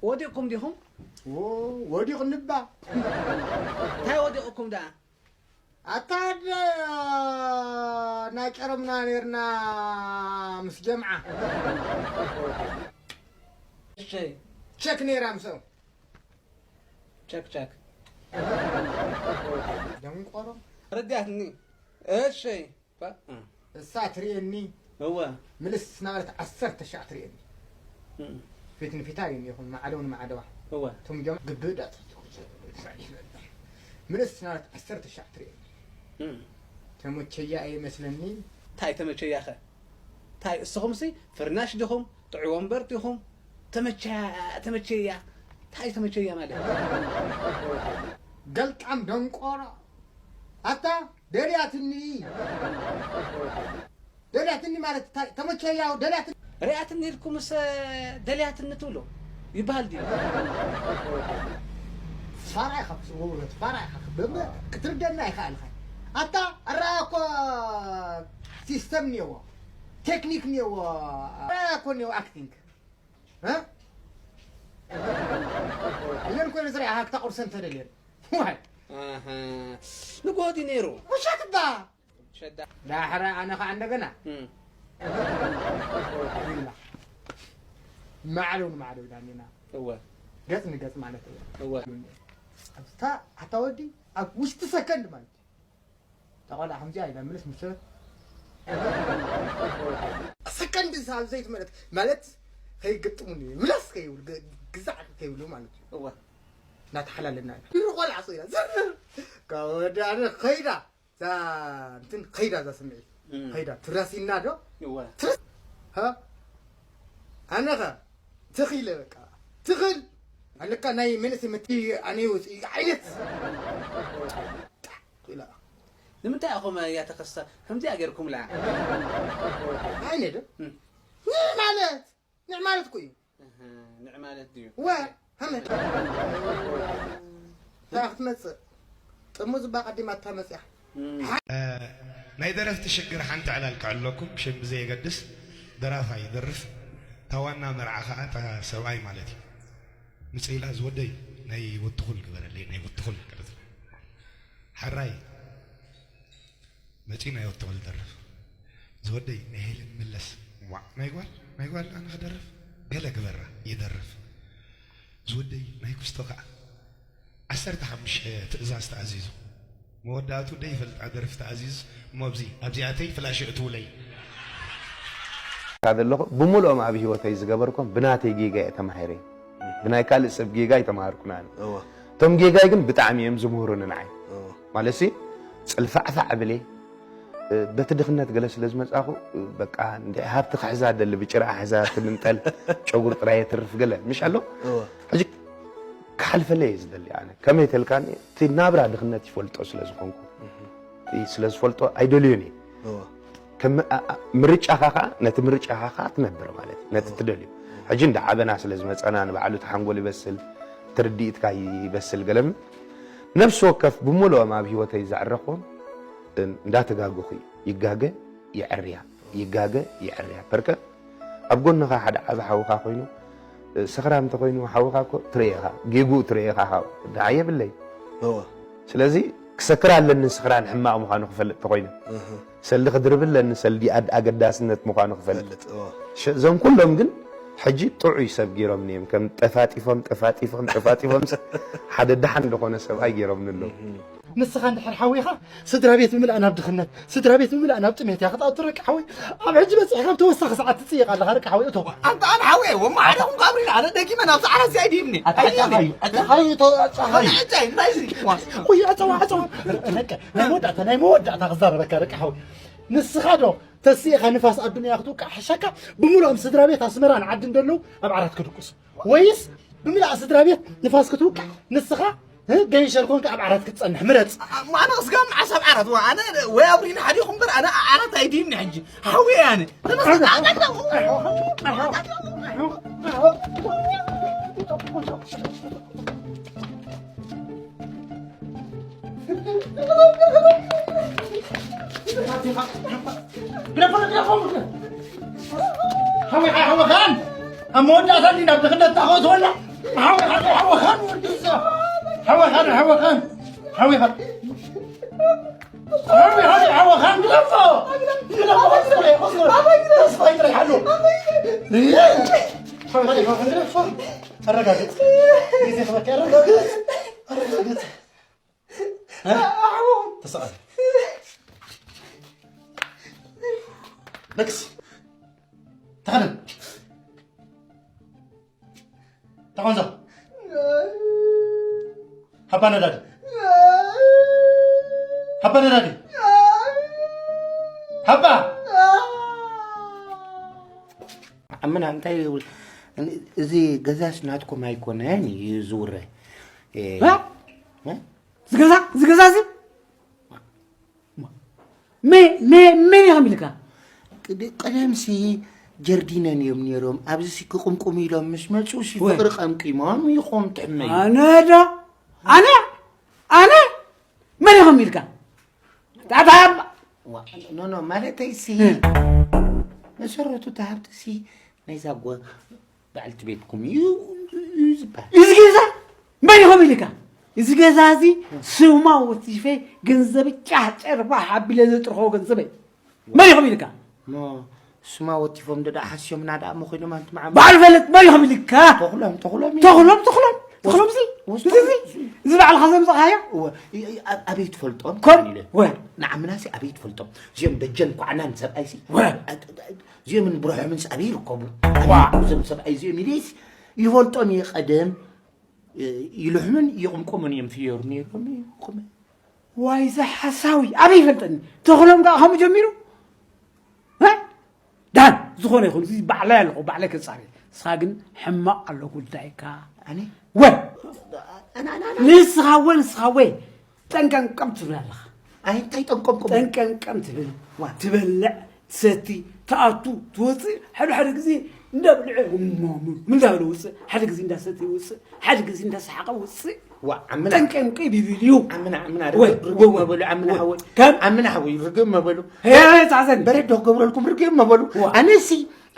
ወዲቕኩም ዲኹም? ዎ፣ ወዲቑ ንባ። እንታይ ወዲቕኩም ደኣ? ኣታ ደ-፣ ናይ ቀረምና ኔርና ምስ ጀምዓ። እሺ። ቸክ ኔራ ምስኦም። ቸክ ቸክ። ደንቆሮ። ረዲኣትኒ። እሺ። ባ-፣ እ። እሳ ትርእየኒ። እወ። ምልስ እናበለት ዓሰርተ ሻዕ ትርእየኒ። እም። ፊት ንፊታ እዩ ይኹን ማዕደው ንማዕደዋ። እወ። እቶም ጀማ ግብእ ዳ-፣ ምልስ እናበለት ዓሰርተ ሻዕ ትርእየኒ። እም። ተመቸያ እየ መስለኒ። እንታይ ተመቸያ ኸ? እንታይ እስኹምሲ ፍርናሽ ዲኹም? ጥዑይ ወንበር ዲኹም? ተመቸያ፣ ተመቸያ። እንታይ ተመቸያ ማለት? ገልጣም ደንቆሮ። ኣታ ደልያትኒ። ደልያትኒ ማለት እንታይ? ተመቸያ ደልያትኒ። ሪኣትኒ ኢልኩምስ ደልያትኒ ትብሉ ይበሃል ድዩ? ፋራ ኢኻ፣ ውበት ፋራ ኢኻ። ክትርደና ኣይከኣልካ። ኣታ ኣረኣ እኮ ሲስተም እኒኦዎ፣ ቴክኒክ እኒኦዎ። ኣረኣ እኮ እኒኦዎ ኣክቲንግ። እ? ኢለን ኮይነ ዝሪኣኻ ክተቑርሰን ተደልየን። ዋይ። ኣሃ። ንጎዲ ነይሩ። ውሸት እባ። ሸዳ። ዳሕረ ኣነ ኸዓ እንደገና እም። ይብላ። ማዕዶ ንማዕዶ ኢላኒና። እወ። ገጽ ንገጽ ማለት እዩ። እወ። ኣብታ ኣታ ወዲ ኣብ ውሽጢ ሰከንድ ማለት እዩ። እታ ቆልዓ ከምዚኣ ኢላ ምልስ ምስ ሰከንድ ሳብ ዘይትመለስ ማለት ከይግጥሙኒ ምላስ ከይብሉ ግ-፣ ግዛዕ ከይብሉ ማለት እዩ። እወ። እናተሓላለና ኢና። ድሮ ቆልዓ ሰው ኢላ ዝርር ካብ ወዲ ኣነ ከይዳ እዛ እንትን ከይዳ እዛ ስምዒት እም። ከይዳ ትራሲና ዶ እወ። ትርስ ሃ ኣነኸ ትኺለ በቃ ትኽል ኣለካ ናይ መንእሰይ መቲ ኣነ ወፂ ዓይነት ኢላ ንምንታይ ኢኹም እያ ተኸሳ ከምዚኣ ጌርኩምላ? ኣነ ዶ እም። ንዕ ማለት ንዕ ማለት እኮ እዩ። እህ፣ ንዕ ማለት ድዩ? ወ ሃመ እታ ክትመፅእ ጥሙ ዝባ ቀዲማ እታ መፅያ እም። ናይ ደረፍቲ ሽግር ሓንቲ ዕላል ክዕለኩም ሽም ብዘየገድስ ደራፋይ ይደርፍ እታ ዋና መርዓ ከዓ እታ ሰብኣይ ማለት እዩ ምፅእ ኢላ ዝወደይ ናይ ወትኹል ግበረለይ ናይ ወትኹል ቅርፅ ሓራይ መፂኡ ናይ ወትኹል ይደርፍ ዝወደይ ናይ ሄለን መለስ ዋዕ ናይ ጓል ናይ ጓል ኣነ ክደርፍ ገለ ግበራ ይደርፍ ዝወደይ ናይ ኩስቶ ከዓ ዓሰርተ ሓሙሽተ ትእዛዝ ተኣዚዙ መወዳእቱ ደይፈልጣ ደርፊ ተኣዚዙ እሞ ኣብዚ ኣብዚኣተይ ፍላሽ እእትውለይ ዘለኹ ብምልኦም ኣብ ህይወተይ ዝገበርኮም ብናተይ ጌጋ እየ ተማሂረ ብናይ ካልእ ሰብ ጌጋ ኣይተማሃርኩን ኣነ እወ እቶም ጌጋይ ግን ብጣዕሚ እዮም ዝምህሩኒ ንዓይ እወ ማለት ሲ ጽልፋዕፋዕ እብል እየ በቲ ድኽነት ገለ ስለ ዝመጻኹ በቃ እንደ ሃብቲ ክሕዛ ደሊ ብጭራ ሕዛ ትምንጠል ጨጉር ጥራይ የትርፍ ገለ ምሽ ኣሎ እወ ሕጂ ክሓልፈለይ እየ ዝደሊ ኣነ ከመይ ተልካኒ እቲ ናብራ ድኽነት ይፈልጦ ስለ ዝኾንኩ እቲ ስለ ዝፈልጦ ኣይደልዮን እየ እወ ከም ኣ- ኣ- ምርጫኻ ከዓ ነቲ ምርጫኻ ከዓ ትነብር ማለት እዩ ነቲ ትደልዩ ሕጂ እንዳ ዓበና ስለ ዝመፀና ንባዕሉ ተሓንጎል ይበስል ትርድኢትካ ይበስል ገለምን ነብሲ ወከፍ ብምልኦም ኣብ ህይወተይ ዘዕረኽዎም እንዳተጋገኹ እዩ ይጋገ ይዕርያ ይጋገ ይዕርያ በርከ ኣብ ጎንኻ ሓደ ዓቢ ሓውኻ ኮይኑ ሰኽራም እንተኮይኑ ሓውኻ እኮ ትርእኻ ጌጉ ትርእኻ ሓው ንዓ የብለይ እወ ስለዚ ክሰክር ኣለኒ ስኽራን ሕማቕ ምዃኑ ክፈልጥ ተኮይነ እህ ሰልዲ ክድርብ ኣለኒ ሰልዲ ኣድ- ኣገዳስነት ምዃኑ ክፈልጥ ፈልጥ እወ ሸ- እዞም ኩሎም ግን ሕጂ ጥዑይ ሰብ ገይሮምኒ እዮም ከም ጠፋጢፎም ጠፋጢፎም ጠፋጢፎም ስ- ሓደ ደሓን ዝኾነ ሰብኣይ ገይሮምኒ ኣለዉ ንስኻ እንድሕር ሓዊኻ ስድራ ቤት ብምልኣ ናብ ድኽነት ስድራ ቤት ብምልኣ ናብ ጥሜት እያ ክትኣቱ ረቂ ሓወይ ኣብ ሕጂ በፂሕካ ብተወሳኺ ሰዓት ትፅየቕ ኣለኻ ረቂ ሓወይ እቶ ኣንተ ኣነ ሓወይ ወማ ሓደ ኹም ካብሪ ኣነ ደጊመ ናብ ሰዓራ ሲኣይ ዲብኒ ኣታሓዩ ኣታሓዩ ተወፃኻዩ እንታይ እዚ ወይ ኣፀዋ ኣፀዋ ረቂ ናይ መወዳእታ ናይ መወዳእታ ክዛረበካ ረቂ ሓወይ ንስኻ ዶ ተስኢኻ ንፋስ ኣዱንያ ክትውቃዕ ሕሻካ ብምሉኦም ስድራ ቤት ኣስመራን ዓድን ደለዉ ኣብ ዓራት ክድቅሱ ወይስ ብምልኣ ስድራ ቤት ንፋስ ክትውቃዕ ንስኻ ገንሸል ኮንካ ኣብ ዓራት ክትጸንሕ ምረጽ ኣነ ክስጋም ዓሳብ ዓራት ዋ ኣነ ወይ ኣብሪኒ ሓዲኹ እምበር ኣነ ዓራት ኣይድይብኒ ሕጂ ሓውየ ኣነ ግደፈ ግደፈ ሓወይ ሓወይ ከኣን ኣብ መወዳእታ እንዲ ናብ ድኽነት ታኸእትወና ሓወኻን፣ ሓወኻን ወዲ ሰብ። ሓወኻን፣ ሓወኻን፣ ሓወኻን። ሓወኻን፣ ሓወኻን ግደፎ። ግደፎ፣ ቁስቁስ፣ ቁስቁስ። ተስፋ ይጥራሕ ኣሎ። ሓወኻን፣ ሓወኻን ግደፎ። ኣረጋግጽ። ግዜ ክበኪ ኣረጋግጽ። ኣረጋግጽ። እ? ተሰቐል። ነክስ። ተኸደን። ተቐንዞ። ሃባ ነዳዲ። ሃባ ነዳዲ። ሃባ። ኣመና እንታይ ይብል? እዚ ገዛስ ናትኩም ኣይኮነን እዩ ዝውረ። እ? እ? ዝገዛ ዝገዛ እዚ መ- መ- መን ኢኹም ኢልካ? ቅድ- ቀደምሲ ጀርዲነን እዮም ነይሮም። ኣብዚ ሲ ክቕምቁም ኢሎም ምስ መፁ ሲ ወይ። ፍቕሪ ቀምቂሞም ኢኹም ትሕመዩ። ኣነ ዶ ኣነ ኣነ መን ኢኹም ኢልካ? ታታ ዋ፣ ኖ ኖ ማለተይ ሲ እ። መሰረቱ ተሃብቲ ሲ ናይዛ ጓ በዓልቲ ቤትኩም እዩ እዩ ዝበሃል። እዚ ገዛ መን ኢኹም ኢልካ? እዚ ገዛ እዚ ስማ ወቲፈ ገንዘብ ጫህ ጨርባ ሓቢለ ዘጥርኸዎ ገንዘበይ መን ኢኹም ኢልካ? ሞ ስማ ወቲፎም ደዳ ሓስዮምና ደኣ መኾይኖም ኣንቲ መዓም በዓል ፈለጥ መን ኢኹም ኢልካ? ተኽሎም ተኽሎም እዩ። ተኽሎም ተኽሎም ተኽሎም እዚ ወስዶ- እዚ እዚ እዚ በዓልካ ዘምፀኻዮ እወ፣ ይ- ይ- ኣብ- ኣበይ ትፈልጦም ከም ኢለ ወ ንዓምናሲ ኣበይ ትፈልጦም እዚኦም ደጀን ኳዕናን ሰብኣይሲ ወ እዚኦምን ብርሖምንስ ኣበይ ይርከቡ ዋ። እዞም ሰብኣይ እዚኦም ኢለይስ ይፈልጦም እየ ቀደም ይልሕምን ይቕምቆምን እዮም ፍየሩ ነይሮም ይቕመ ዋይ እዚ ሓሳዊ ኣበይ ይፈልጠኒ ተኽሎም ከዓ ከምኡ ጀሚሩ እ? ዳን ዝኾነ ይኹን እዚ ባዕላይ ኣለኹ ባዕላይ ከፃሪ ንስኻ ግን ሕማቕ ኣሎ ጉዳይካ ኣነ ወ ኣነ ኣነ ኣነ ንስኻ ወ ንስኻ ወ ጠንቀንቀም ትብል ኣለኻ ኣይ እንታይ ጠንቆምቆም ጠንቀንቀም ትብል ዋ። ትበልዕ ትሰቲ ትኣቱ ትወፅእ ሓደ ሓደ ግዜ እንዳብልዐ ምን እንዳበለ ውፅእ ሓደ ግዜ እንዳሰቲ ውፅእ ሓደ ግዜ እንዳሰሓቐ ውፅእ ዋ ዓምና ጠንቀንቀ ቢቢል እዩ ዓምና ዓምና ወይ፣ ርግም ወይ፣ መበሉ ዓምና ወይ። ሓወይ ከም ዓምና ሓወይ ርግም መበሉ ሄ ጻዘን በረዶ ክገብረልኩም ርግም መበሉ ዋ። ኣነሲ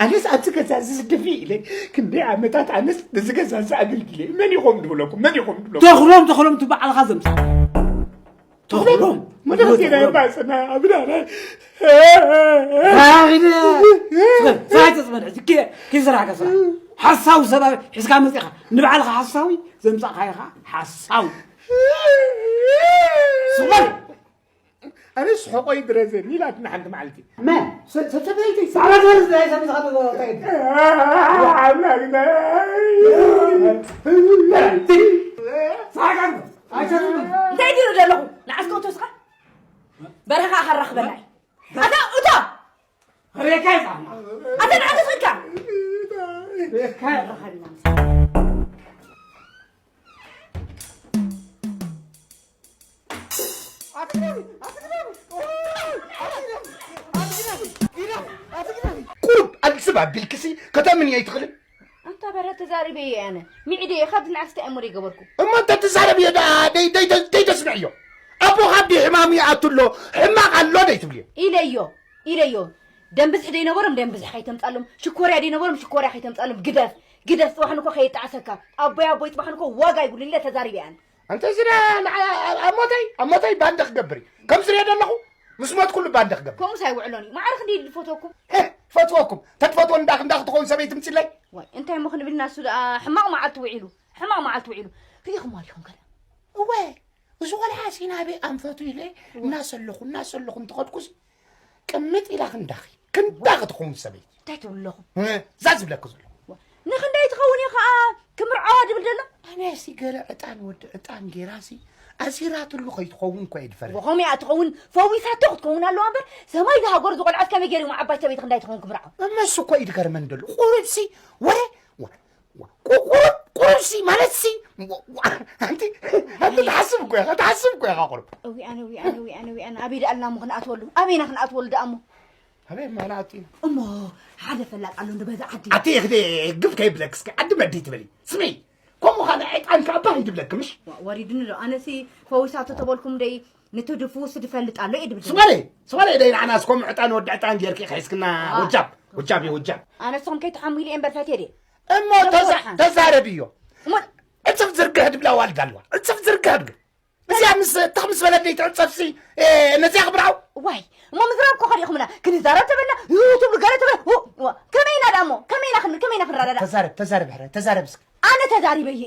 ኣነስ ኣብዚ ገዛ እዚ ዝድፊ ኢለ ክንደይ ዓመታት ኣነስ እዚ ገዛ እዚ ኣገልጊለ መን ኢኹም ድብለኩም መን ኢኹም ድብለኩም ተኽሎም ተኽሎም ትበዓልኻ ዘምፃ ተኽሎም መደብ ዜና የባፅና ኣብዳና ራኺደ ስራይ ተፅመድ ሕጂ ኪ- ኪስራሕካ ስራሕ ሓሳዊ ሰብኣዊ ሒዝካ መፂኻ ንባዕልኻ ሓሳዊ ዘምፃእካ ኢኻ ሓሳዊ ስበል ኣነስ ሕቆይ ድረዘኒ ኢላትና ሓንቲ መዓልቲ መን ሰብሰበይቲ ሳዕበት ወርዝ ናይ ሰብ ዝኸደ እንታይ እንታይ ድሩ ዘለኹ ንዓስከ እቶ ስኻ በረኻ ከራኽበና እዩ ኣታ እቶ ሬካ ይጻማ ኣታ ንዓስከ ሬካ ይረኸልና ቁሩብ ኣልስብ ኣቢልክሲ ከተምንዮ ኣይትኽእልን ኣንታ በረ ተዛሪበ እየ ኣነ ሚዒደ እየ ካብዚ ንዓስቲ ኣእምሮ ይገበርኩ እሞ እንተ ትዛረብዮ ደኣ ደይ- ደይ- ደይ- ደይተስምዕዮ ኣቦኻ ኣቢ ሕማሙ ይኣቱ ኣሎ ሕማቕ ኣሎ ደይትብልዮ ኢለዮ ኢለዮ ደም ብዝሒ ደይነበሮም ደም ብዝሒ ከይተምጻሎም ሽኮርያ ደይነበሮም ሽኮርያ ከይተምጻሎም ግደፍ ግደፍ ጽባሕ ንኮ ከየጣዕሰካ ኣቦይ ኣቦይ ጽባሕ ንኮ ዋጋ ይብሉ ኢለ ተዛሪበ ኣነ ኣንተ እዚ ደኣ ንዓ- ኣብ ሞተይ ኣብ ሞተይ ባንደ ክገብር እዩ ከም ዝሪኦ ዘለኹ ምስ ሞት ኩሉ ባንደ ክገብር ከምኡስ ኣይውዕሎን እዩ ማዕረ ክንደይ ዝፈትወኩም ሄ፣ ፈትወኩም ተትፈትዎ እንዳ እንዳ ክትኸውን ሰበይቲ ምፅለይ ዋይ እንታይ እሞ ክንብል ናሱ ደኣ ሕማቕ መዓልቲ ውዒሉ ሕማቕ መዓልቲ ውዒሉ ርኢኹም ኣሊኹም ከለ እወ እዚ ቆልዓ ሲ ናበይ ኣንፈቱ ኢለ እናሰለኹ እናሰለኹ እንትኸድኩሲ ቅምጥ ኢላ ክንዳኺ ክንዳኺ ትኸውን ሰበይቲ እንታይ ትብሉ ኣለኹም እዛ ዝብለኪ ዘለኹ ንኽንደይ ትኸውን እየ ከዓ ክምርዓዋ ድብል ዘሎ ኣነ ሲ ገለ ዕጣን ወዲ ዕጣን ጌራ ሲ ኣሲራትሉ ከይትኸውን እኮ እየ ድፈርሕ ከምኡ እያ ትኸውን ፈዊሳቶ ክትከውን ኣለዋ እምበር ሰማይ ዝሃገሩ ዝቆልዓት ከመይ ገይሩ ዓባይ ሰበይቲ ክንዳይ ትኸውን ክምርዓው እመሱ እኮ እዩ ድገርመን ደሎ ቁሩብ ሲ ወረ ቁሩብ ቁሩብ ሲ ማለት ሲ ኣንቲ ኣንቲ ትሓስብ እኮ ኢኻ ትሓስብ እኮ ኢኻ ቁሩብ እዊኣነ እዊኣነ እዊኣነ እዊኣነ ኣበይ ደኣልና እሞ ክንኣትወሉ ኣበይና ክንኣትወሉ ደኣ እሞ ኣበይ ማና ኣቲ እሞ ሓደ ፈላጥ ኣሎ እንዶ በዛ ዓዲ ኣቲ እኽደ ግፍ ከይብለክ እስከ ዓዲ መዲ ትበሊ ስሚ ከምኡ ኻነ ዕጣን ካብ ባህ ይድብለክ ምሽ ወሪድኒ ዶ ኣነሲ ፈዊሳቶ ተበልኩም ደይ ንትድፍውስ ድፈልጥ ኣሎ እየ ድብል ስበለ ስበለ ደይ ንዓና እስኮም ዕጣን ወዲ ዕጣን ጌርኪ ሒዝክና ወጃብ ወጃብ እዩ ወጃብ ኣነ ንስኹም ከይትሓሙ ኢለ እየ እምበር ፈትየ ድየ እሞ ተዛረብዮ እሞ ሕድ ብላ ዋልድ ኣለዋ። ዕጽፍ ዝርግሕ ድብል። እዚኣ ምስ፣ ትኽ ምስ በለት ደይትዕጸፍሲ፣ እ፣ ነዚኣ ክብርዓው? ዋይ፣ እሞ ምዝራብ እኮ ከሪእኹምና። ክንዛረብ ተበልና፣ ዩ ትብሉ፣ ገለ ትብሉ። ው፣ ዋ፣ ከመይ ኢና ደኣ እሞ? ከመይ ኢና ክን-፣ ከመይ ኢና ክንረዳዳእ? ተዛረብ፣ ተዛረብ፣ ሕረ፣ ተዛረብ እስኪ። ኣነ ተዛሪበ እየ።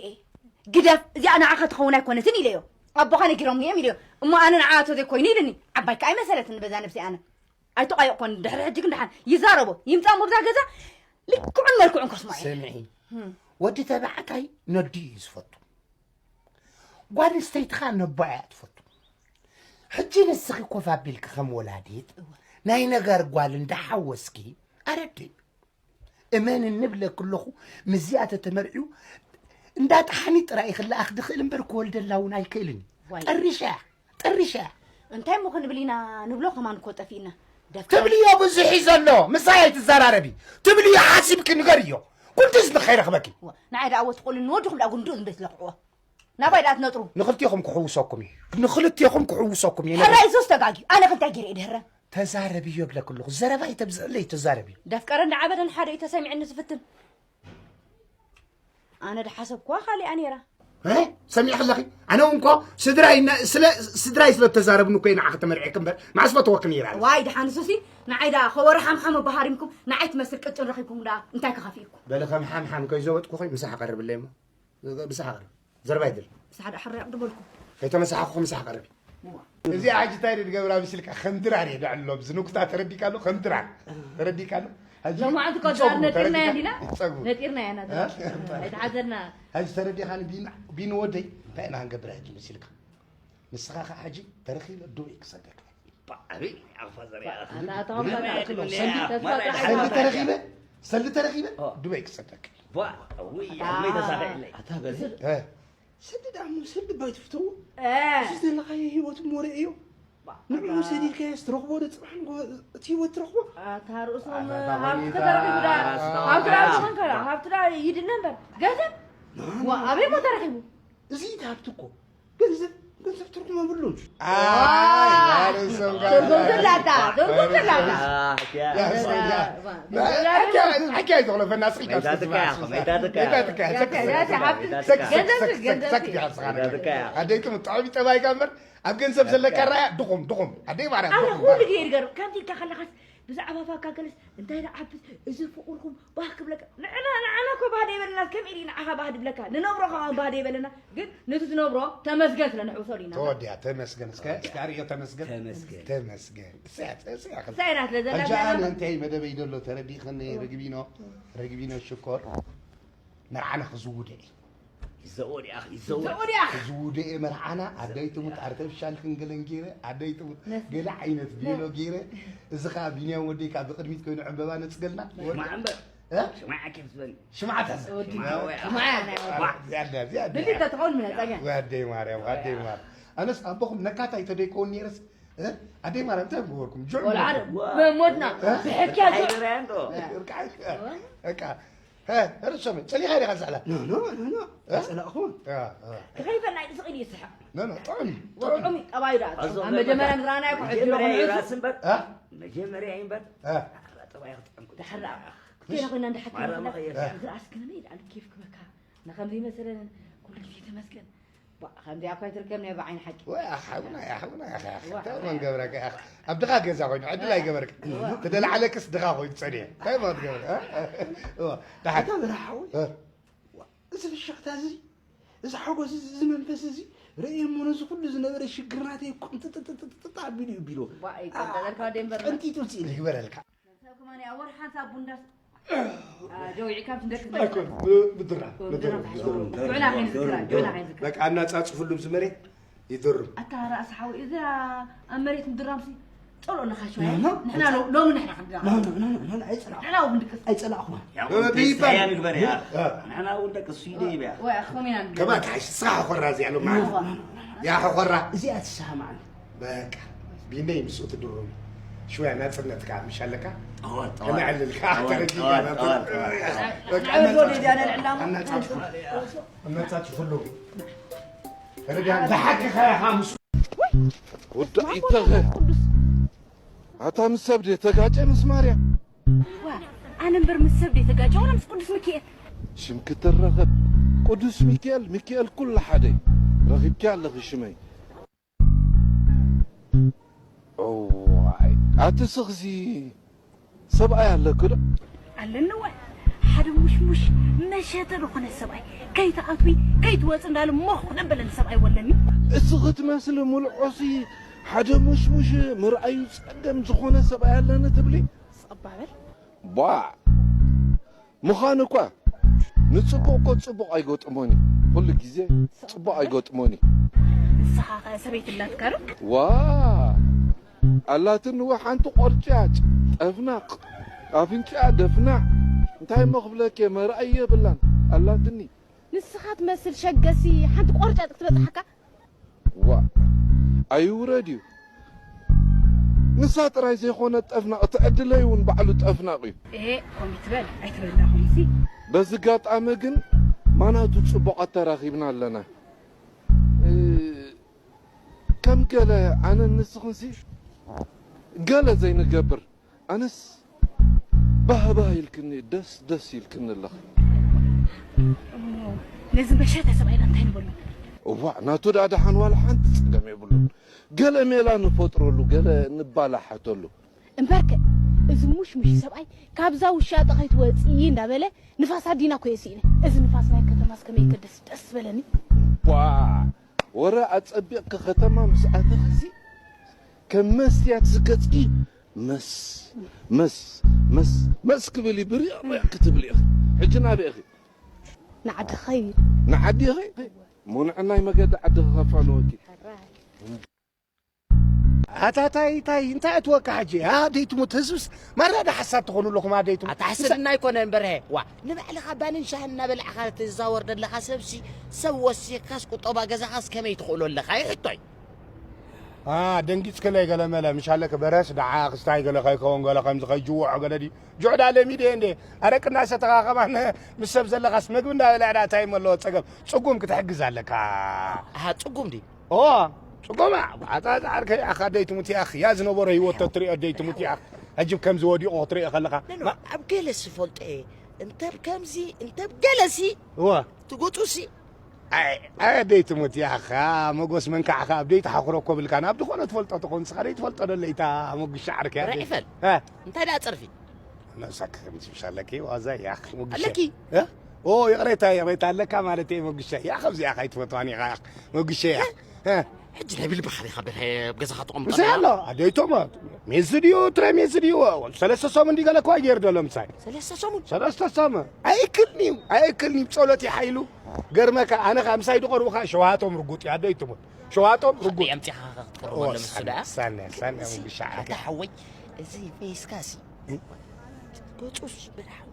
ግደፍ፣ እዚኣ ንዓኻ ትኸውን ኣይኮነትን ኢለዮ። ኣቦኻ ነጊሮምኒ እዮም ኢለዮ። እሞ ኣነ ንዓኣ ተዘይኮይኑ ኢሉኒ። ዓባይ ከኣ ኣይመሰለትኒ በዛ ነብሰይ ኣነ። ኣይተቋየቕኮን፣ ድሕሪ ሕጂ ግን ደሓን ይዛረቦ። ይምጻእ እሞ ብዛ ገዛ ልክዑን መልክዑን ከስምዖ እየ። ስምዒ፣ እም። ወዲ ተባዕታይ ነዱ እዩ ዝፈቱ። ጓል ኣንስተይቲ ኸኣ ነቦኣ እያ ትፈቱ። ሕጂ ንስኺ ኮፍ ኣቢልኪ ከም ወላዲት እወ። ናይ ነገር ጓል እንዳሓወስኪ ኣረድእ። እመን እንብለኪ ኣለኹ፣ ምስዚኣ ተተመርዕዩ እንዳ ጠሓኒ ጥራይ ክለኣኽ ድኽእል እምበር ክወልደላ እውን ኣይክእልን እዩ። ዋይ። ጠሪሻ እያ፣ ጠሪሻ እያ። እንታይ እሞ ክንብል ኢና ንብሎ ከማን እኮ ጠፊእና። ደፍተር ትብልዮ ብዙሕ እዩ ዘሎ፣ ምሳይ ኣይትዘራረቢ። ትብልዮ ሓሲብኪ ንገርዮ። ኩሉ ህዝቢ ከይረኽበኪ። ዋ፣ ንዓይ ደኣ ወትቑልን ንወድኹም ደኣ ጉንዱ ዝም በይ ትለኽዕዎ። ናባይ ደኣ ትነጥሩ። ንኽልቴኹም ክሕውሰኩም እዩ። ንኽልቴኹም ክሕውሰኩም እዩ። ሕራይ ሱስ ተጋግዩ። ኣነ ክንታይ ገይረ እየ ድህረ? ተዛረብዮ እብለኪ ኣለኹ። ዘረባ ኣይተብዝሕለይ፣ ተዛረብዮ። ደፍቀረ እንዳዓበደ ንሓደ እዩ ተሰሚዕኒ ዝፍትን። ኣነ ድሓሰብኩዋ ካሊኣ ነይራ። እ? ሰሚዕኪ ኣለኺ? ኣነ እውን እኮ ስድራይ ነ-፣ ስለ፣ ስድራይ ስለ እተዛረብኒ እኮ እየ ንዓኺ ተመርዕየኪ እምበር፣ መዓስ ፈተወኪ ነይረ ኣነ? ዋይ፣ ደሓን እሱሲ፣ ንዓይ ደኣ ከወረ ሓምሓም እባ ሃሪምኩም፣ ንዓይ ትመስል ቅጭን ረኺብኩም ደኣ እንታይ ክኸፍእኩም? በሊ ከም ሓምሓም ከይዘወጥኩኺ ምሳሕ ቀርብለይ እሞ። ምሳሕ ቀርብ። ዘረባ ይደል። ምሳሕ ደኣ ሕራይ ይቕድመልኩም። ከይተመሳሓኹ ምሳሕ ቀርቢ። እዚኣ ሕጂ እንታይ ድገብራ መሲልካ? ከም ድራር እየ ደዕሎ፣ ኣብዚ ንኩታ ተረዲእካ ኣሎ፣ ከም ድራር። ተረዲእካ ኣሎ? ሕጂ ሎማዓንቲ እኮ ይጸጉ፣ ነጢርናያ ተረዲእካ? እንዲና? ይጸጉ። ነጢርናያ ኢና። እ? ኣይተሓዘልና። ሕጂ ተረዲእካኒ ቢን-፣ ቢን ወደይ፣ እንታይ ኢና ክንገብር ሕጂ መሲልካ? ንስኻ ኸዓ ሕጂ ተረኺበ ዱበይ ክሰደካ። ባ-፣ ኣበይ ኣፋ ዘሪኣ? ኣታ፣ ኣታ፣ ኣታ፣ ኣታ፣ ሰልዲ፣ ተስፋ ጥራሕ ሰልዲ ተረኺበ፣ ሰልዲ ተረኺበ፣ ኦ። ዱበይ ክሰደካ። ባ-፣ ውይ፣ ኣታ። ኣመይ ተሳኺዕለይ። ኣታ በዚ? እ። ሰልዲ ደኣ እሞ ሰልዲ ባይ ትፍተዎ? እ። እዚ ዘለኻዮ ህይወት እሞ ርእዮ። ባ-፣ ንዕኡ ኣታ። ሰዲድካዮስ ትረኽቦ ዶ ጽባሕ ንግሆ እቲ ህይወት ትረኽቦ? ኣታ ርእሶም ኣታ፣ ኣታ፣ ሃብቲ ኮይኒ ተረኺቡ ደኣ። ኣታ፣ ሃብቲ ደኣ ኣታ። ዝኾን ከላ፣ ሃብቲ ደኣ ይድነ እምበር። ገንዘብ? ና፣ ዋ፣ ና። ኣበይ እሞ ተረኺቡ? እዚ እቲ ሃብቲ እኮ ገንዘብ፣ ገንዘብ ትርጉም የብሉን። ኣይ፣ ኣይ፣ ርእሶም ጋር ትርጉም ትላታ፣ ትርጉም ትላታ። ያ፣ ያ፣ ያ። ያ፣ ያ። ሓኪያ፣ ሓኪያ ኣይተኽሎ፣ ፈና ስልካ መይታ እስኪ ትካ፣ ስማ፣ ስማ። መይታ ትካ። መይታ ትካ፣ መይታ ሰክ፣ ትካ። ሰክ፣ ሰክ፣ ሰክ፣ ገንዘብ ሰክ፣ ገንዘብ ሰክ፣ ሰክ፣ ሰክ። ገንዘብ ሰክ። ኣደይ ትም-፣ ጥዑም ጠባይካ እምበር፣ ኣብ ገንዘብ ዘለካ ራያ ድኹም፣ ድኹም። ኣደይ ማርያም፣ ኣነ ድኹም፣ ኩሉ ድኹም። ግዜ ይገርም። ከምዚ ኢልካ ከለኻስ ብዛዕባ ፋካ ገለስ እንታይ ደኣ ዓብስ፣ እዚ ፍቕርኩም ባህ ክብለካ። ንዕና፣ ንዓና እኮ ባህ ደይበለና፣ ከም ኢሊ ንዓኻ ባህ ድብለካ። ንነብሮ ከማን ባህ ደይበለና። ግን ነቲ ዝነብሮ ተመስገን ስለ ንሕውሰሉ ኢና። ተወዲያ፣ ተመስገን። እስከ፣ እስከ ኣርእዮ ተመስገን። ተመስገን። ተመስገን። እሰያ፣ እሰያ፣ እሰያ። እንታይ ኢና ስለ ዘለና ሕጂ ኣነ ዘለና? እንታይ መደበይ ደሎ ተረዲእኽኒ? እዎ። ርግቢኖ፣ ርግቢኖ ሽኮር መርዓና ክዝውደ እዩ። ይዘወድ እያ፣ ይዘወድ። ይዘወድ እያ። ክዝውደ እየ መርዓና፣ ኣደይ ትሙት ኣርተፊሻል ክንገለን ገይረ፣ ኣደይ ትሙት ነስ- ገለ ዓይነት ነ- ቬሎ ገይረ። እዚ ኸኣ ቢንያም ወደይ ከኣ ብቕድሚት ኮይኑ ዕምበባ ነጽገልና። ሽማዕ እምበር። እ? ሽማዕ ኣኪብ ዝበል። ሽማዕ ተዘ-፣ ወዲ ሽማዕ ወያ። ሽማዕ ናይ ወዲ። ዋ፣ ዝያዳ፣ ዝያዳ። ድልድል ተትኸውን ምን ኣጸጋ? ወደይ ማርያም፣ ወደይ ማርያም። ኣነስ ኣቦኹም ነካታይ ተደይከውን ነይረስ፣ እ? ኣደይ ማርያም፣ እንታይ ምገበርኩም? ጁዕ ቆልዓ ምገበርኩም? ዶ? ዋ። መሞትና። እ? ብሕክያ ጁዕ። ሓይልርያ እንዶ። እርቃ፣ እርቃ። እ? ርሶም፣ ጸሊኻ ዲኻ ዝዕላ? ኖ፣ ኖ፣ ኖ፣ ኖ። እ? ኣይጸላእኹን። እ፣ እ። ተኸይፈና ኢሉ ስቕ ኢሉ ይስሕቕ። ኖ፣ ኖ፣ ጥዑም እዩ፣ ጥዑም እዩ። ወጥዑም እዩ፣ ጠባዩ ደኣ። ኣዞ ኣብ መጀመርያ ገርመካ። ንረኣናዮ እኮ ሕጂ መጀመርያ ደኣ እዩ ራስ እምበር፣ እ? መጀመርያ እዩ እምበር፣ እ። ጠባይ ክጥዕም ክሉ። ድሕር ደኣ። ክልቴና ኮይና እንድሓር ማራ ክንብላ፣ መኸየር። እ። እዚ ራስ ግን እኔ ደኣ ኬፍ ክበካ። ንኸምዚ መሰለን ኩሉ ግዜ ተመስገን። ባ-፣ ከምዚኣ እኳ ኣይትርከብን እያ ብዓይኒ ሓቂ። ወይ፣ ኣሓውና፣ ኣሓውና፣ ኣሓ፣ ኣሓ። ዋ። እንታይ መንገብረካ፣ ኣሓ? ኣብ ድኻ ገዛ ኮይኑ፣ ዕድል ኣይገበርካ። ዋ። ተደላዕለክስ ድኻ ኮይኑ ጸኒሑ። እንታይ ማለት ገበረ? እ? እ? ዋ፣ ደሓን። ኣታ በርሃ ሓወይ። እ? ዋ፣ እዚ ፍሽኽታ እዚ፣ እዚ ሓጎስ እዚ፣ እዚ መንፈስ እዚ፣ ርእየ እሞ ነዚ ኩሉ ዝነበረ ሽግር ናተይ ቁምጥጥጥጥጥ ኣቢሉ እዩ ቢሉ። ዋ፣ ኣይቀንጠጠልካ ወደ እምበር። ቀንጢጡ ውፅእ ይግበረልካ። ሰብ ከማን ኣብ ወርሒ ሓንሳብ ቡንዳስ፣ አ፣ ጀዊዕካ ምስ ደቂ ኣይኮን፣ ብ-፣ ብድራ፣ ብድራ። ብድራ። ጆና ከይንዝክራ፣ ጆና ከይንዝክራ። በቃ፣ ኣናጻጽፍሉ ምስ መሬት ይድርም። ኣታ ራእሲ ሓዊ፣ እዛ ኣብ መሬት ምድራምሲ ጸልኦ ኣለኻ፣ ሽማያ። ኖ፣ ኖ። ንሕና ሎ-፣ ሎሚ ንሕና ክንድራ። ኖ፣ ኖ፣ ኖ፣ ኖ፣ ኖ፣ ኣይጸላእኹ። ንሕና እውን ድቅስ። ኣይጸላእኹ። ያው እ፣ እንተ ብይባል። ኢሳያ ምግበር እያ። እ። ንሕና እውን ደቅስ፣ ኢደ ይብያ። ወይ፣ ኣኾም ኢና ንብል። ከማን ትሓሽ፣ ንስኻ ሓኾራ እዚኣ ሎሚ ኖ፣ ዓዲ። ኖ፣ ኖ፣ ኖ፣ ኖ። ያ ሓኾራ። እዚኣ ትሰማማዓኒ። በቃ፣ ቢነይ ምስኡ ትድርም። ሽወያ ናጽነት ከኣ ምሽ ኣለካ? ጠወል፣ ጠወል። ከነዕልል ከኣ ጠወል፣ ተረጊጋ ጠወል፣ ናጽነት። ጠወል፣ ጠወል። በቃ፣ ንዕወት ኣናጻጽ-፣ ወደ ዚያዳ ንዕላማ። ኣናጻጽ-፣ ኣናጻጽ ኩሉ። ተረጊጋ ብሓቂ ከኣ ምስ ወዲ ዒተኸ። ኣታ ምስ ሰብ ድየ ተጋጨ ምስ ማርያም? ዋ፣ ኣነ እምበር ምስ ሰብ ድየ ተጋጨ ዋላ ምስ ቅዱስ ሚካኤል? ሽም ክትረኸብ ቅዱስ ሚካኤል፣ ሚካኤል ኩሉ ሓደ እዩ። ረኺብኪ ኣለኺ ሽመይ። እዋይ፣ ኣቲ ስኽዚ ሰብኣይ ኣለኪ ዶ? ኣለኒ እወ። ሓደ ሙሽሙሽ መሸተ ዝኾነ ሰብኣይ፣ ከይትኣትዊ ከይትወፂ እንዳለ ሞኽ ደበለኒ ሰብኣይ ወለኒ። እስኺ ትመስሊ ሙሉእ ዑሲ ሓደ ሙሽሙሽ ምርኣዩ ጸገም ዝኾነ ሰብኣይ ኣለኒ ትብሊ? ጸባበል። ቧዕ! ምዃኑ እኳ ንጽቡቕ እኮ ጽቡቕ ኣይገጥሞን እዩ። ኩሉ ግዜ ጽቡቕ ኣይገጥሞን እዩ። ንስኻ ኸ ሰበይቲ ኣላትካ ዶ? ዋ! ኣላትኒ እወ ሓንቲ ቆርጫጭ፣ ጠፍናቕ፣ ኣፍንጫኣ ደፍናዕ። እንታይ እሞ ክብለኪ እየ፣ መርኣዪ የብላን። ኣላትኒ። ንስኻ ትመስል ሸገሲ ሓንቲ ቆርጫጭ ክትበጽሓካ? ዋእ! ኣይውረድ እዩ። ንሳ ጥራይ ዘይኮነት ጠፍናቕ፣ እቲ ዕድለይ እውን ባዕሉ ጠፍናቕ እዩ። ኤሄ፣ ከምኡ ትበል፣ ኣይትበል ደኣ ከምኡሲ። በዚ ጋጣሚ ግን ማናቱ ጽቡቓት ተራኺብና ኣለና። እ፣ ከም ገለ ኣነን ንስኽንሲ ገለ ዘይንገብር። ኣነስ ባህባህ ኢልክኒ፣ ደስ ደስ ኢልክኒ ኣለኺ። እሞ ነዚ መሸተ ሰብኣይና እንታይ ንበሎ? እዋእ፣ ናቱ ደኣ ደሓን ዋላ ሓንቲ ጸገም የብሉን። ገለ ሜላ ንፈጥረሉ፣ ገለ ንባላሓተሉ። እምበርከ፣ እዚ ሙሽሙሽ ሰብኣይ ካብዛ ውሻጠ ከይትወጽኢ እንዳበለ ንፋስ ኣዲና እኮ እየ ስኢነ። እዚ ንፋስ ናይ ከተማስ ከመይ ከ ደስ ደስ በለኒ። ዋ፣ ወረ ኣጸቢቕኪ ከተማ ምስ ኣተኺሲ ከም መስትያት ዝገጽኪ መስ፣ መስ፣ መስ፣ መስ ክብል እዩ፣ ብርቕ ብርቕ ክትብሊ ኢኺ። ሕጂ ናበይ ኢኺ? ንዓዲ ክኸይድ። ንዓዲ ኢኺ? እሞ ንዕናይ መገዲ ዓዲ ክኸፋንወኪ። ኣታ ታይ፣ ታይ፣ እንታይ ኣትወካ ሕጂ? ኣደይ ትሙት ህዝብስ ማራ ዳ ሓሳብ ትኾኑ ኣለኹም ኣደይ ትሙት። ኣታ ሕስድና ኣይኮነን በርሀ። ዋ፣ ንባዕልኻ ባንን ሻህን እናበላዕካ ትዛወር ዘለኻ ሰብሲ፣ ሰብ ወሲኽካስ ቁጠባ ገዛኻስ ከመይ ትኽእሎ ኣለኻ? ይሕቶይ። አ፣ ደንጊጽክለይ ገለ መለ፣ ምሽ ኣለክ በረስ ደዓ ክስታይ ገለ ከይከውን ገለ ከምዚ ከይጅውዖ ገለ ድዩ? ጅዑ ዳ ለሚደ እንዴ? ኣረቂ እናሰተኻ ከማን ምስ ሰብ ዘለኻስ መግቢ እንዳበላዕ ዳ እንታይ እሞ ኣለዎ ጸገም? ጽጉም ክትሕግዝ ኣለካ። ኣሃ፣ ጽጉም ድዩ? ኦ፣ ጽጉማ፣ ኣታ ጻዕርከይ ኣኻ ደይ ትሙት ያኽ፣ ያ ዝነበሮ ህይወት ተትሪኦ ደይ ትሙት ያኽ። ሕጂ ከምዚ ወዲቑ ክትሪኦ ከለኻ፣ ኖ፣ ኖ፣ ማ- ኣብ ገለ ዝፈልጦ እየ። እንተ ብ ከምዚ፣ እንተ ብ ገለሲ፣ እወ። ትጎጹሲ። ኣይ፣ ኣይ፣ ደይ ትሙት ያኻ፣ መጎስ መንካዕኻ ኣብ ደይ ተሓኹሮ እኮ ብልካ፣ ናብ ዝኾነ ትፈልጦ ትኾን፣ ንስኻ ደይ ትፈልጦ ደለይታ፣ መጉሻ ዓርከይ፣ ኣብ ደይ። ርዒፈል። እ። እንታይ ደኣ ጸርፊ? ነብሰክ ከምዚ ምሽ ኣለኪ፣ ዋዛ ያኽ፣ መጉሻ። ኣለኪ? እ? ኦ፣ ይቕሬታ፣ ይቕሬታ፣ ኣለካ ማለት እየ፣ መጉሻ። ያ፣ ከምዚኣ ኸይትፈትዋኒ ኢኻ፣ መጉሻ፣ ያ። እ። ሕጂ ናይ ብልብኻ ዲኻ፣ በ-፣ ኣብ ገዛኻ ተቐምጦ ምሳይ ኣለኻ? ኣሎ፣ ኣደይቶም፣ ሜዚ ድዩ፣ ትረ ሜዚ ድዩ፣ ሰለስተ ሰሙን ድዩ ገለ እኮ ገይሩ ዘሎ ምሳይ። ሰለስተ ሰሙን? ሰለስተ ሰሙን። ኣይክልኒ እዩ፣ ኣይክልኒ እዩ፣ ብጸሎት ይሓይሉ። ገርመካ፣ ኣነ ኸኣ ምሳይ ዝቐርቡ ኸኣ ሸውሃቶም ርጉጥ እዩ፣ ኣደይቶም። ሸውሃቶም ርጉጥ። ኣምጺኻ ክትቀርቦ ኦ፣ ኣለምሱ ሳኒ፣ ደኣ። ሳኒ፣ ሳኒ፣ እሺ፣ መጉሻ፣ ኣታ ሓወይ፣ እዚ ሜስካሲ፣ እ? ገጹስ በል ሓወይ።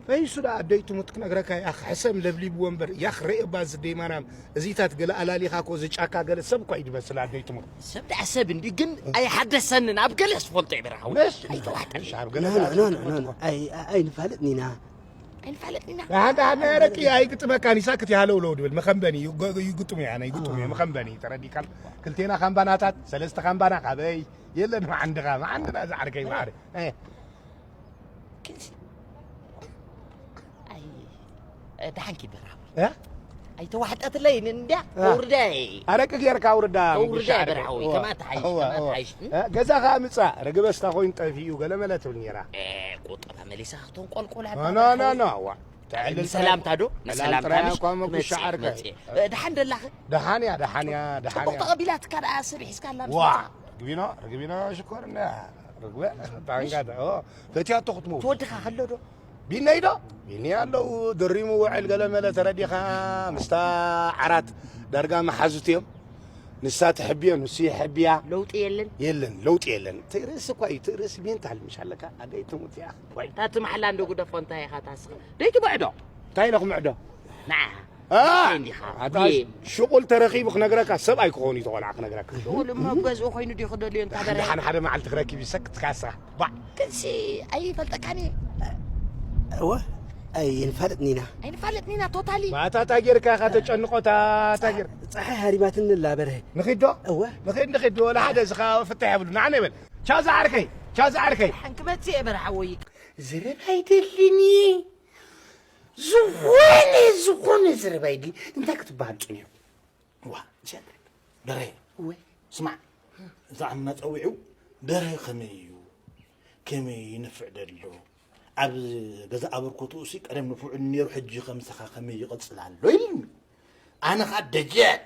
ፈይሱ ደኣ ኣደይ ትሙት ክነግረካ ያኽ ሕሰም ለብሊብዎ እምበር ያኽ ረኤባ ዝደይ ማርያም እዚታት ገለ ኣላሊኻ እኮ እዚ ጫካ ገለ ሰብ እኳ እዩ ዝመስል ኣደይ ትሙት። ሰብ ደኣ ሰብ እንዲ ግን ኣይሓደሰንን ኣብ ገለ ዝፈልጦ እዩ በርሃዊ። መሽ ኣይተዋሕጠን። መሽ ኣብ ገለ ኖ፣ ኖ፣ ደኣ ኖ፣ ኖ፣ ትፈልጦ ኖ፣ እኮ። ኣይ-፣ ኣይ-፣ ኣይንፋለጥን ኢና። ኣይንፋለጥን ኢና። ደሓን ደሓን ናይ ኣረቂ ኣይግጥመካን ይሳክት ይሃለውለው ድብል መኸንበኒ ይግ-፣ ይግጥሙ እያ ናይ ይግጥሙ እያ መኸንበኒ ተረዲካል። ክልቴና ካምባናታት ሰለስተ ካምባና ካበይ የለን መዓንድኻ መዓንድና ዝዓርከይ ማዕረ። ክንሲ ኣይ፣ እ፣ ደሓንኪ በራዊ። እ? ኣይተዋሕጠትለይን እንድያ፣ እ። ከውርዳ እየ። ኣረቂ ጌርካ ኣውርዳ፣ ከውርዳ ምጉሻ እየ ዓርከይ። በራዊ፣ እወ፣ ከማን ትሓይሽ፣ እወ፣ ከማን እወ። ትሓይሽ። እ፣ ገዛኻ ምጻእ፣ ረግበ ስታ ኮይኑ ጠፊኡ፣ ገለ መለ ትብልኒ ነይራ። እ፣ ቁጠባ መሊሳ ክትንቆልቆል ኖ፣ ኖ፣ ኖ፣ በራዊ። ኖ፣ እዋ። ትዕልል ንሰላምታ ዶ? ጥራይ፣ ንሰላምታ ጥራይ ምሽ? እኳ መጉሻ ትመጽእ፣ ዓርከይ። ትመጽእ። እ፣ ደሓን ደላኺ? ደሓን እያ፣ ደሓን እያ፣ ደሓን ጽቡቕ እያ። ተቐቢላትካ ደኣ ስብ ሒዝካ ኣላ ዋ፣ ምሽ? ርግቢኖ፣ ሽኮር እንድያ። ርግበ፣ ታንጋ፣ እሺ። ኦ፣ ፈትያቶ ክትመውት። ትወድኻ ከሎ ዶ? ቢነይ ዶ? ቢኒ ኣለዉ፣ ድሪሙ ውዕል ገለ መለ ተረዲኻ፣ ምስታ ዓራት ዳርጋ መሓዙት እዮም። ንሳ ትሕብዮ፣ ንሱ ይሕብያ። ለውጢ የለን? የለን፣ ለውጢ የለን። ትርእስ እኳ እዩ፣ ትርእስ ሜንታል ምሽ ኣለካ። ኣደይ ትሙት እያ። ወይ። እታ እቲ ማሕላ እንዶ ጉደፎ እንታይ ኢኻ ታስኻ? ደይ ትብዕዶ? እንታይ ኢለ ክምዕዶ? ንዓ። ኣ፣ እንታይ እንዲኻ? ኣታ ጌም። ሽቁል ተረኺቡ ክነግረካ፣ ሰብ ኣይክኾን እዩ ተቆልዓ ክነግረካ። ሽቁል እሞ ኣብ ገዝኡ ኮይኑ ድዩ ክደልዮ እንታ ደሓን፣ በረ? ደሓን ሓደ መዓልቲ ክረኪብ ይሰክት ካሳ። ባዕ። ክንሲ ኣይፈልጠካን እየ። እወ፣ ኣይንፋለጥን ኢና። ኣይንፋለጥን ኢና፣ ቶታሊ። ባታ ታጌርካ ኢኻ ተጨንቆታ፣ ታጌር። ጸሓይ ሃሪማትኒ ኣላ በርሀ። ንኺድ ዶ? እወ። ንኺድ፣ ንኺድ ዶ? ወላ ሓደ ዝኻ ፍታሕ የብሉ። ንዓነ ይበል። ቻው ዝዓርከይ፣ ቻው ዝዓርከይ። ሓንክመጽእ እየ በርሓ ወይ። ዝረብ ኣይደልን እየ። ዝኾነ ዝኾነ ዘረባ ይድሊ እንታይ ክትበሃል ጽኒሑ? ዋ፣ ሸ- በርሀ፣ ወይ ስማዕ፣ እዛ ዓምና ጸዊዑ፣ በርሀ ከመይ እዩ? ከመይ ይነፍዕ ደሎ? ኣብ ገዛ ኣበርኮትኡ ሲ ቀደም ንፉዕ ነይሩ፣ ሕጂ ከምስኻ ከመይ ይቕጽል ኣሎ ኢሉኒ። ኣነ ኸኣ ደጀን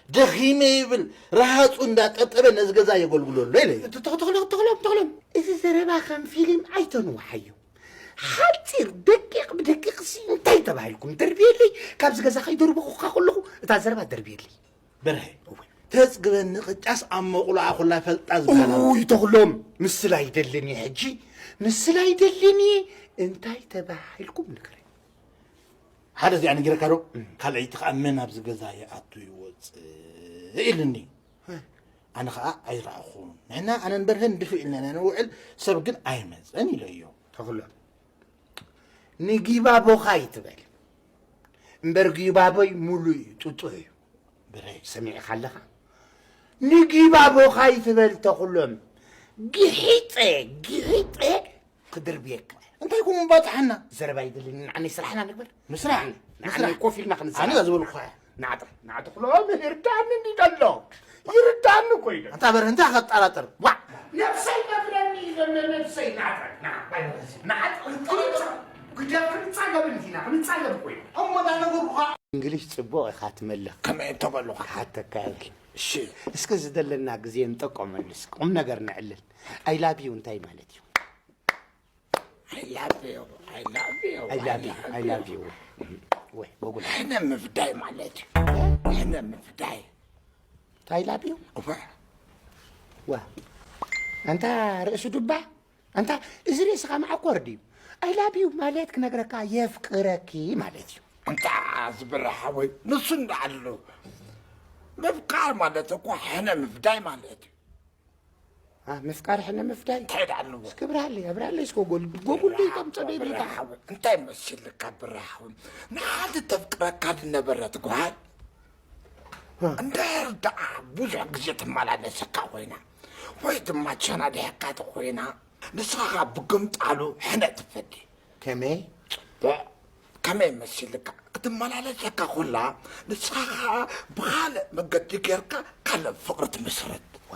ደኺመ ይብል፣ ረሃጹ እንዳጠብጠበ ነዚ ገዛ የገልግሎ ኣሎ ኢለ። ተኽሎም፣ ተኽሎም፣ ተኽሎም፣ እዚ ዘረባ ከም ፊልም ኣይተንውሓዮ። ሓጺር ደቂቕ ብደቂቕ ሲ እንታይ ተባሂልኩም ደርብየለይ? ካብዚ ገዛ ከይደርበኹኻ ከለኹ እታ ዘረባ ደርብየለይ። በርሀ፣ እወ። ተጽግበኒ ቅጫስ ኣብ መቑሎኣ ኩላ ፈልጣ ዝበሃል ኣሎ። ኡይ፣ ተኽሎም፣ ምስላ ኣይደልን እየ ሕጂ፣ ምስላ ኣይደልን እየ። እንታይ ተባሂልኩም ንገረኝ። ሓደ እዚኣ ነጊረካ ዶ? እም። ካልኣይቲ ኸኣ መን ኣብዚ ገዛ ይኣቱ ይወጽእ ኢልኒ። እ። ኣነ ኸኣ ኣይረኣኹን። ንሕና ኣነን በርሀን ድፍእ ኢልና ኢና ንውዕል፣ ሰብ ግን ኣይመጸን ኢለዮ። ተኽሎም፣ ንጊባቦኻ ይትበል እምበር ጊባቦይ ሙሉእ እዩ፣ ጥጡሕ እዩ። ብረይ። ሰሚዕኻ ኣለኻ? ንጊባቦኻ ይትበል ተኽሎም። ግሒጠ፣ ግሒጠ ክድርብየካ። እንታይ ኮን ባጽሓና? ዘረባ ይደልኒ፣ ንዓነይ ስራሕና ንግበር። ምስራሕ፣ ንዓነይ፣ ምስራሕ። ንዓነይ ኮፍ ኢልና ክንሰርሕ። ኣነ ዝበልኩኻ እያ። ንዓ ጥራሕ፣ ንዓ ተኽሎም፣ ይርዳእኒ እንዲ ደሎ። ይርዳእኒ እኮ እዩ። ኣንታ በርህ፣ እንታይ ከጠራጥር? ዋዕ! ነብሰይ ነብረኒ እዩ ዘሎ፣ ነብሰይ። ንዓ ጥራሕ፣ ንዓ፣ ንዓ ጥራሕ፣ ግደፍ፣ ክንጻገብ እንዲና፣ ክንጻገብ እኮ እዩ። እሞ፣ እንዳነገርኩኻ። እንግሊሽ ጽቡቕ ኢኻ ትመልኽ። ከመይ እንተበሉኻ? ክሓተካ እየ። እሺ። እስኪ ዝደለና ግዜ ንጠቀመሉ፣ እስኪ ቁም ነገር ነዕልል። I love you እንታይ ማለት እዩ? I love you, I love you, I love you, I love you። ወይ፣ በጉል። ሕነ ምፍዳይ ማለት እዩ። ሕነ ምፍዳይ። I love you? እወ። ዋ። ኣንታ ርእሲ ዱባ፣ ኣንታ እዚ ርእስኻ መዓኮር ድዩ? I love you ማለት ክነግረካ የፍቅረኪ ማለት እዩ። ኣንታ ዝብርሃ ወይ ንሱ እንዳኣሉ። ምፍቃር ማለት እኮ ሕነ ምፍዳይ ማለት እዩ። አ፣ ምፍቃር ሕነ ምፍዳይ? እንታይ ደኣ ኣለዎ? እስኪ ብርሃለይ፣ ኣብርሃለይ እስኪ ጎል-፣ ጎጉል ደይ ተምጸ ደይ ብርሃ። እንታይ መሲልካ ብርሃ? ንሓንቲ ተፍቅረካ ዝነበረት ጓል አ። እንድሕር ደኣ ብዙሕ ግዜ ትመላለሰካ ኮይና፣ ወይ ድማ ቸናዲሕካ ተኾይና፣ ንስኻ ብግምጣሉ ሕነ ትፈዲ። ከመይ? ጽቡቕ። ከመይ መሲልካ? ክትመላለሰካ ኮላ፣ ንስኻ ብኻልእ መገዲ ጌርካ ካልእ ፍቕሪ ትምስርት። ዋ።